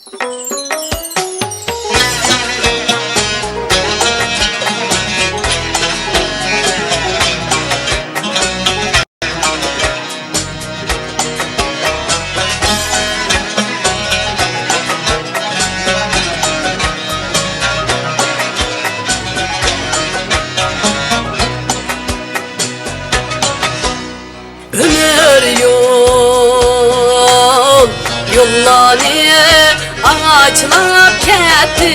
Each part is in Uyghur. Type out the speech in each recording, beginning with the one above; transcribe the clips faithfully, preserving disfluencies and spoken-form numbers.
ئۆمۈر يول، يوللارنى ئاچلاپ كەتتى،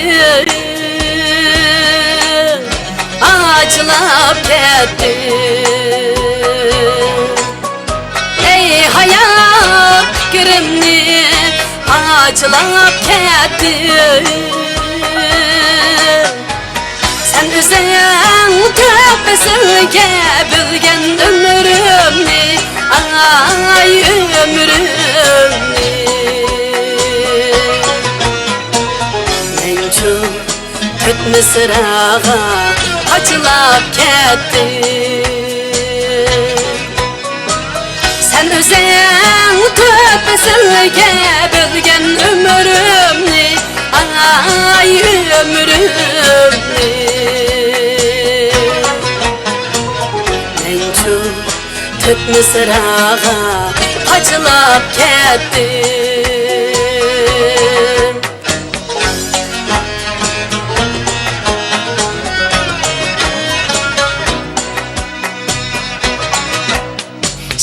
ئاچلاپ كەتتى. ئەي ھايات، پىكرىمنى ئاچلاپ كەتتى. سەن ئۆزۈڭ تۆت پەسىلگە بۆلگەن ئۆمرۈمنى، ئاي، ئۆمرۈمنى. مەنچۇ تۆت مىسراغا قاچىلاپ كەتتىم. سەن ئۆزۈڭ تۆت پەسىلگە بۆلگەن ئۆمرۈمنى، ئاي، ئۆمرۈمنى. مەنچۇ تۆت مىسراغا قاچىلاپ كەتتىم.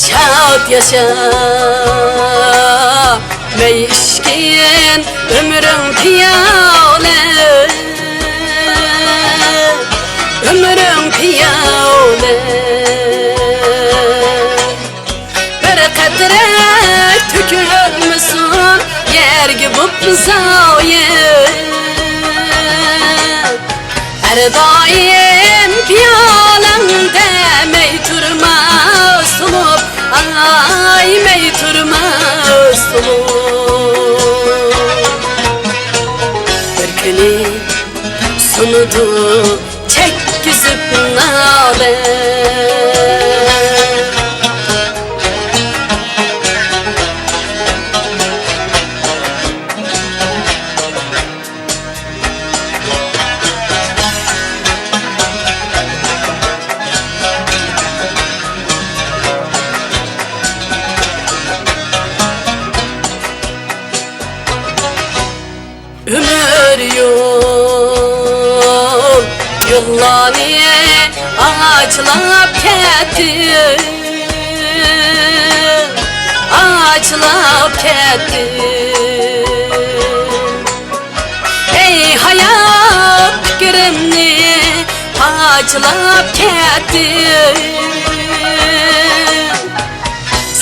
شاد ياشا، مەيىشكىن ئۆمرۈڭ پىيالە، ئۆمرۈڭ پىيالە. بىر قەترە تۆكۈلمىسۇن يەرگە بوپلا زايە. ھەر دائىم پىيالەڭدە مەي تۇرماس تولۇپ، ئاي، مەي تۇرماس تولۇپ. بىر كۈنى سۇنىدۇ چەككۈزۈپ نالە. ئۆمۈر يول، يوللارنى ئاچلاپ كەتتىم، ئاچلاپ كەتتىم. ئەي ھايات، پىكرىمنى پاچىلاپ كەتتىم.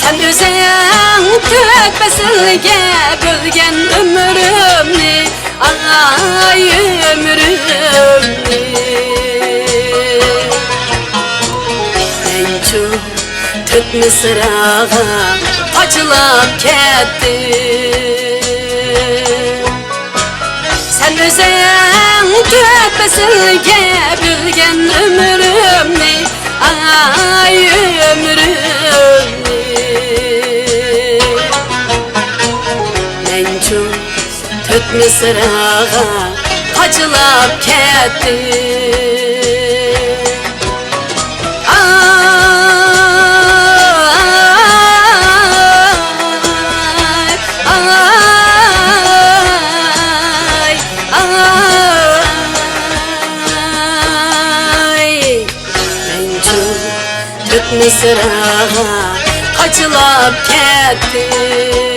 سەن ئۆزۈڭ تۆت پەسىلگە بۆلگەن ئۆمرۈمنى، ئاي، ئۆمرۈمنى. مەنچۇ تۆت مىسراغا پاچىلاپ كەتتىم. سەن ئۆزۈڭ تۆت پەسىلگە بۆلگەن ئۆمرۈمنى، ئاي، ئۆمرۈمنى. مەنچۇ تۆت مىسراغا پاچىلاپ كەتتىم. ئاي، ئاي، ئاي. مەنچۇ تۆت مىسراغا پاچىلاپ كەتتىم.